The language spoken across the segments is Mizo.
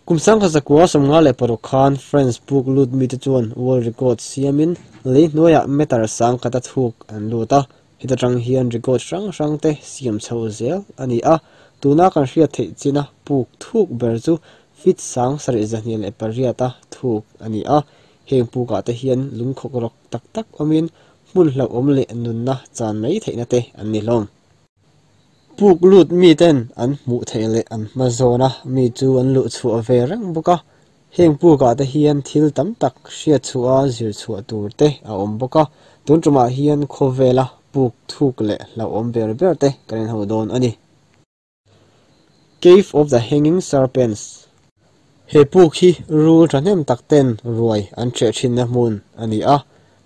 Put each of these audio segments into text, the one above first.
Kum 1956 khan France puk lut mite chuan world record siamin lei hnuaiah meter 1000 a thuk an lut a, heta tang hian record hrang hrang te siam chho zel a ni a, tuna kan hriat theih china puk thuk ber chu feet 728 a thuk a ni a, heng pukah te hian lungkhawk rawk tak tak awmin hmun hlauhawm leh nunna chan mai theihna te an ni hlawm. Puk lut miten an hmuh theih leh an hma zawn a, mi chu an luh chhuah ve reng bawk a, heng pukah te hian thil tam tak hriat chhuah a zir chhuah tur te a awm bawk a, tun tumah hian khawvela puk thuk leh hlauhawm ber ber te kan inho dawn a ni. Cave of the Hanging Serpents. He puk hi rul thahnem tak ten ruai an hreh thinna hmun a ni a,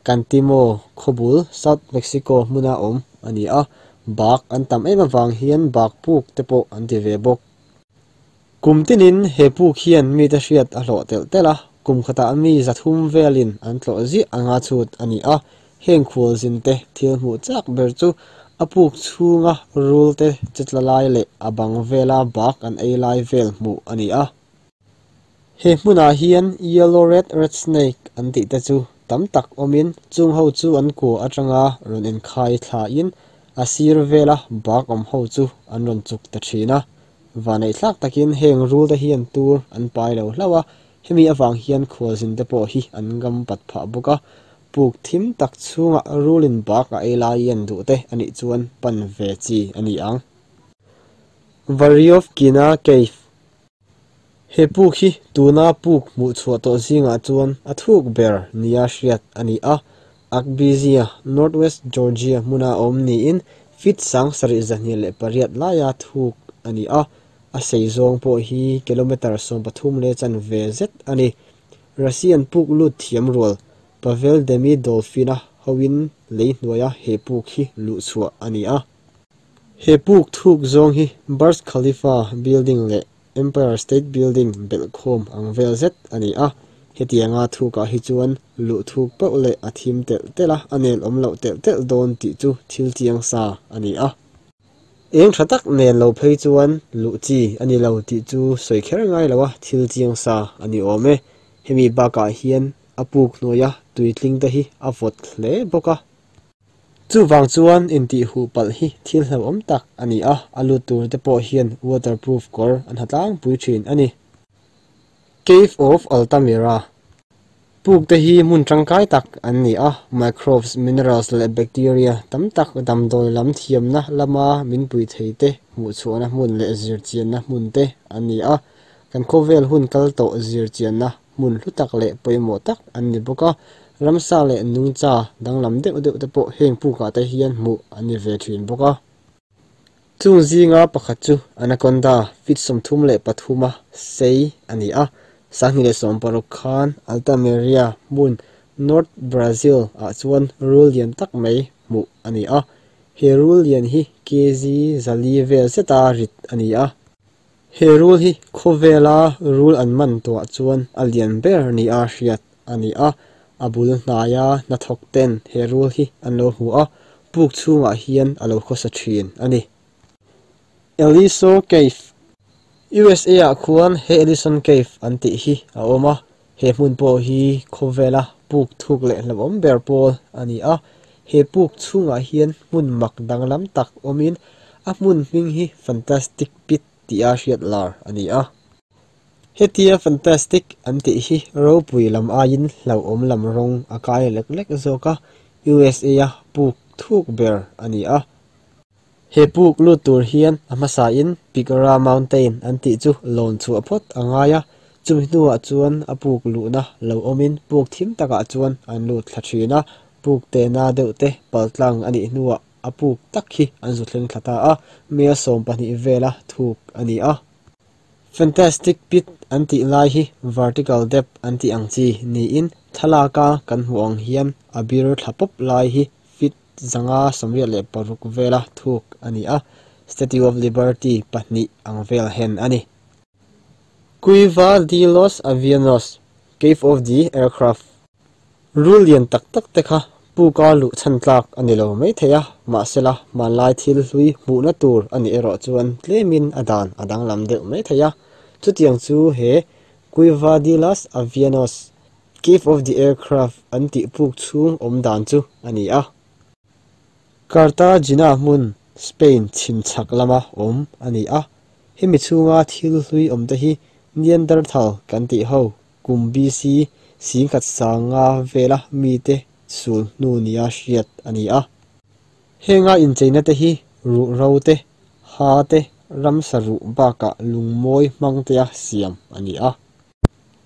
Cantimo khawbul South Mexico hmuna awm a ni a, bak an tam em avang hian bak puk te pawh an ti ve bawk. Kum tinin he puk hian mite hriat a hlawh telh telh a, kum khatah mi 300 velin an tlawh ziah anga chhut a ni a, heng khualzin te thil hmuh chak ber chu a puk chhunga rul te chetla lai leh a bang vela bak an ei lai vel hmuh a ni a. He hmunah hian yellow red rat snake an tih te chu tam tak awmin chung ho chu an kua atanga rawn inkhai thlain a sir vela bak awm ho chu an rawn chuk ta thin a. Vanei thlak takin heng rul te hian tur an pai lo hlauh a, hemi avang hian khualzin te pawh hi an ngam pat phah bawk a, puk thim tak chhunga rulin bak a ei lai an duh te anih chuan pan ve chi a ni ang. Veryovkina Cave. He puk hi tuna puk hmuh chhuah tawh zingah chuan a thuk ber nia hriat a ni a, Akbizia, Northwest Georgia hmuna awm niin feet 728 laia thuk a ni a, a sei zawng pawh hi kilometre 13 leh chanve zet a ni. Russian puk lut thiam rual Pavel Demidolfina hoin lei hnuaia he puk hi luh chhuah a ni a. He puk thuk zawng hi Burj Khalifa building leh Empire State Building belhkhawm ang vel zet a ni a, hetianga thukah hi chuan luh thuk pauh leh a thim telh telh a, a nel awm loh telh telh dawn tih chu thil chiang sa a ni a. Eng tha tak nen lo phei chuan luh chi a ni lo tih chu sawi kher ngai lo a, thil chiang sa a ni awm e. Hemi bakah hian a puk hnuaia tuitling te hi a vawt hle bawk a. Chuvang chuan intih huh palh hi thil hlauhawm tak a ni a, a lut tur te pawh hian waterproof kawr an ha tlangpui thin a ni. Cave of Altamira. Puk te hi hmun tangkai tak an ni a, microbes, minerals leh bacteria tam tak damdawi lam thiamna lama min pui thei te hmuh chhuahna hmun leh zirchianna hmun te an ni a, kan khawvel hun kal tawh zirchianna hmun hlu tak leh pawimawh tak an ni bawk a, ramsa leh nungcha danglam deuh deuh te pawh heng pukah te hian hmuh an ni ve thin bawk a. Chung zinga pakhat chu anaconda feet 33 a sei a ni a, 2016 khan Altamira hmun North Brazil ah chuan rul lian tak mai hmuh a ni a, he rul lian hi kg 400 vel zeta rit a ni a. He rul hi khawvela rul an man tuah chuan a lian ber ni a hriat a ni a, a bul hnaia hnathawk ten he rul hi an lo hmu a, puk chhungah hian a lo khawsa thin a ni. Aliso Cave. USA ah khuan he Ellison Cave an tih hi a awm a, he hmun pawh hi khawvela puk thuk leh hlauhawm ber pawl a ni a, he puk chhungah hian hmun mak danglam tak awmin a hmun hming hi Fantastic Pit tih a hriat lar a ni a. Hetia Fantastic an tih hi ropui lam aiin hlauhawm lam rawng a kai lek lek zawk a, USA a puk thuk ber a ni a. He puk lut tur hian a hmasain Picara Mountain an tih chu lawn chhuah phawt a ngai a, chumi hnuah chuan a puk luhna lo awmin puk thim takah chuan an lut thla thin a, puk tehna deuh te paltlang a nih hnuah a puk tak hi an zu thleng thla ta a, mel 12 vela thuk a ni a. Fantastic Pit an tih lai hi vertical depth an tih ang chi niin thlalaka kan hmuh ang hian a bir thla pawp lai hi feet 586 vela thuk a ni a, Statue of Liberty pahnih ang vel hen a ni. Cueva de los Aviones, Cave of the Aircraft. Rul lian tak tak te kha puka luh chhan tlak a ni lo mai thei a, mahsela hmanlai thil hlui hmuhna tur a nih erawh chuan tlemin a dan a danglam deuh mai thei a. Chutiang chu he Cueva de las Aviones, Cave of the Aircraft, an tih puk chhung awm dan chu a ni a. Cartagena hmun, Spain chhim chhak lama awm a ni a. Hemi chhunga thil hlui awmte hi Neanderthal kan tih ho kum BC 10,000 sanga vela mite sul hnu nia hriat a ni a. Henga incheina te hi ruh ro te, ha te, ramsa ruh bakah lungmawi hmangtea siam a ni a.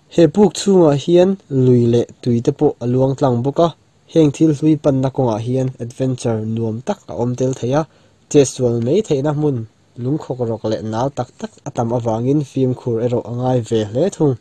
He puk chhungah hian lui leh tui te pawh a luang tlang bawk a, heng thil hlui panna kawngah hian adventure nuam tak a awm tel thei a, che sual mai theihna hmun lungkhawk rawk leh nal tak tak a tam awangin fimkhur erawh a ngai ve hle thung.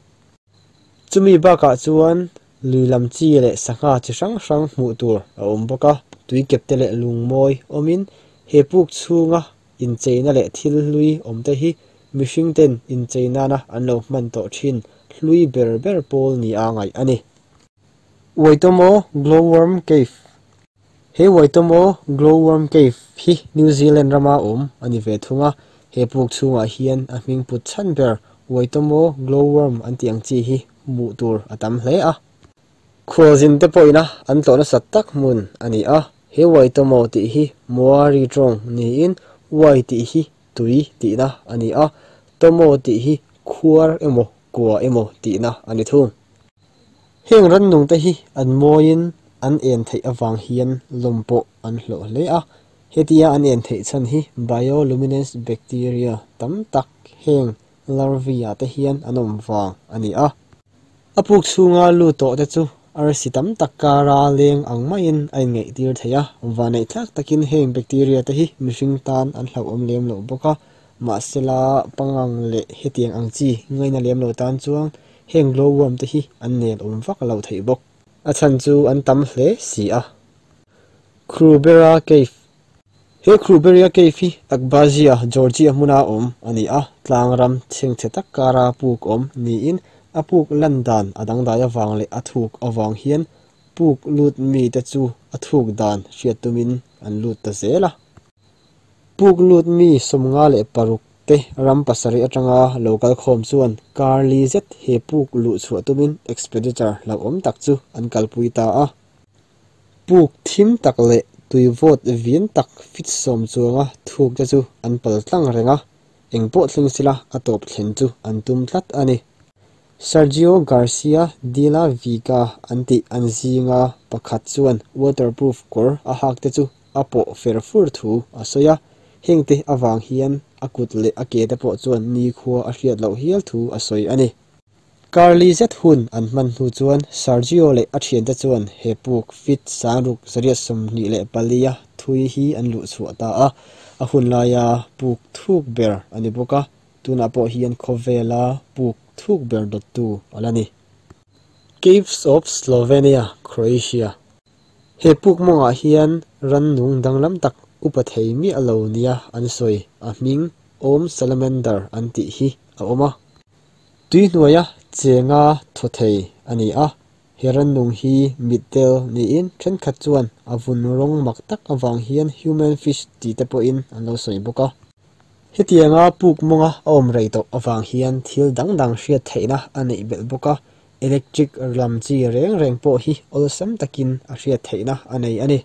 Chumi bakah chuan lui lam chi leh sangha chi hrang hrang hmuh tur a awm bawk a, tui kep te leh lungmawi awmin he puk chhunga incheina leh thil hlui awm te hi mihring ten incheinana an lo hman tawh thin hlui ber ber pawl ni a ngaih a ni. Waitomo Glowworm Cave. He Waitomo Glowworm Cave hi New Zealand rama awm a ni ve thung a, he puk chhungah hian a hming put chhan ber Waitomo Glowworm an tih ang chi hi hmuh tur a tam hle a. Khualzin te pawhina an tlawhna sat tak hmun a ni a, he Waitomo tih hi Maori tawng niin Wai tih hi tui tihna a ni a, Tomo tih hi khuar emaw kua emaw tihna a ni thung. Heng rannung te hi an mawiin an en theih awang hian lawm pawh an hlawh hle a, hetia an en theih chhan hi bioluminescence bacteria tam tak heng larvae ah te hian an awm vang a ni a. A puk chhunga lut tawh te chu arsi tam tak kara leng ang maiin a inngaih tir thei a, vanneih thlak takin heng bacteria te hi mihring tan an hlauhawm lem loh bawk a, mahsela pangang leh hetiang ang chi ngaina lem lo tan chuan heng glowworm te hi an nel awm vak lo theih bawk. A chhan chu an tam hle si a. Krubera Cave. He Krubera Cave hi Abkhazia, Georgia hmuna awm a ni a, tlang ram chhengchhe tak kara puk awm niin a puk lan dan a dangdai awang leh a thuk awang hian puk lut mi te chu a thuk dan hriat tumin an lut ta zel a. Puk lut mi 56 te ram pasarih atanga local khawm chuan karli zet he puk luh chhuah tumin expenditure hlauhawm tak chu an kalpui ta a. Puk thim tak leh tui vawt vin tak fit sawm chuanga thuk te chu an pal tlang reng a, engpawh thleng sila a tawp thlen chu an tum tlat a ni. Sergio Garcia de la Vega an tih an zinga pakhat chuan waterproof kawr a hak te chu a pawh fer fur thu a sawi a, heng te awang hian a kut leh a ke te pawh chuan ni khua a hriat loh hial thu a sawi a ni. Karli zet hun an hman hnu chuan Sergio leh a thian te chuan he puk fit 6,124 a thui hi an luh chhuah ta a, a hun laia puk thuk ber a ni bawk a, tunah pawh hian khawvela puk thuk ber dawttu a la ni. Caves of Slovenia, Croatia. He puk mawngah hian rannung danglam tak upa thei miah lo nia an sawi a hming awm salamander an tih hi a awm a. Tui hnuaia chenga thaw thei a ni a, he rannung hi mittel niin thenkhat chuan a vun rawng mak tak awang hian human fish tih te pawhin an lo sawi bawk a. Hetianga puk mawnga a awm rei tawh awang hian thil dang dang hriat theihna a neih belh bawk a, electric lam chi reng reng pawh hi awlsam takin a hriat theihna a nei a ni.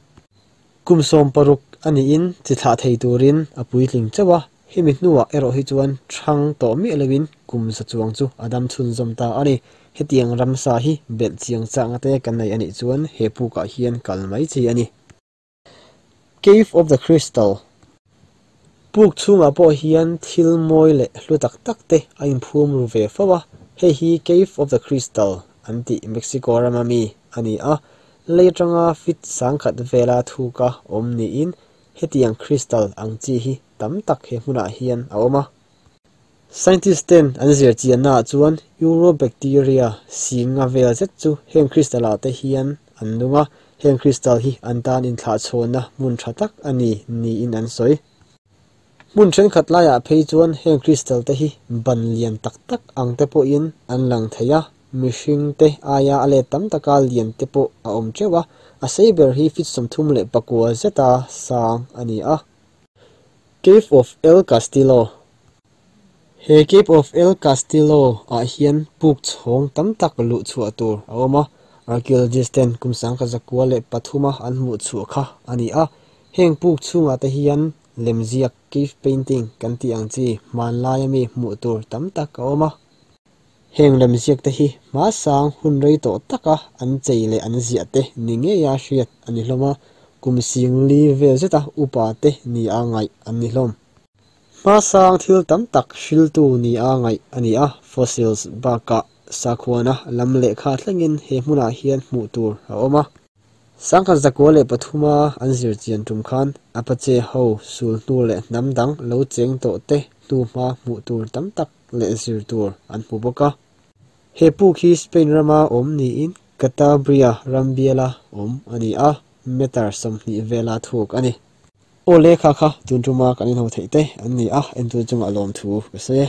Kum 16 a niin chi thlah thei turin a puitling chauh a, hemi hnuah erawh hi chuan thang tawh miah lovin kum za chuang chu a dam chhun zawm ta a ni. Hetiang ramsa hi belh chiang chang te kan nei anih chuan he pukah hian kal mai chi a ni. Cave of the Crystal. Puk chhungah pawh hian thil mawi leh hlu tak tak te a inphum ru ve fo a, hei hi Cave of the Crystal an tih Mexico rama mi a ni a, lei atanga fit 10,000 vela thuka awm niin hetiang crystal ang chi hi tam tak he hmunah hian a awm a. Scientist ten an zir chianna ah chuan Eurobacteria singa vel zet chu heng crystal ah te hian an nung a, heng crystal hi an tan inthlah chhawnna hmun tha tak a ni niin an sawi. Hmun thenkhat laiah phei chuan heng crystal te hi ban lian tak tak ang te pawhin an lang thei a, mihring te aia a let tam taka lian te pawh a awm teuh a, a sei ber hi fit 39 zeta sang a ni a. Cave of El Castillo. He Cape of El Castillo ah hian puk chhawng tam tak luh chhuah tur a awm a, archaeologist ten kum 1903 a an hmuh chhuah kha a ni a. Heng puk chhungah te hian lemziak cave painting kan tih ang chi hmanlai ami hmuh tur tam tak a awm a. Heng lemziak te hi hmasang hun rei tawh taka an chei leh an ziah te ni ngeia hriat a ni hlawm a, kum 4000 vel zeta upa te ni a ngaih an ni hlawm. Hmasang thil tam tak hriltu ni a ngaih a ni a, fossils bakah sakhuana lam lehkha thlengin he hmunah hian hmuh tur a awm a. 1903 a an zir chian tum khan Apache ho sul hnu leh hnam dang lo cheng tawh te hnuhma hmuh tur tam tak leh zir tur an hmu bawk a. He puk hi Spain rama awm niin Cantabria ram biala awm a ni a, meter 20 vela thuk a ni. Aw le kha kha tun tuma kan inho theih te an ni a, entu chungah lawm thu ka sawi e.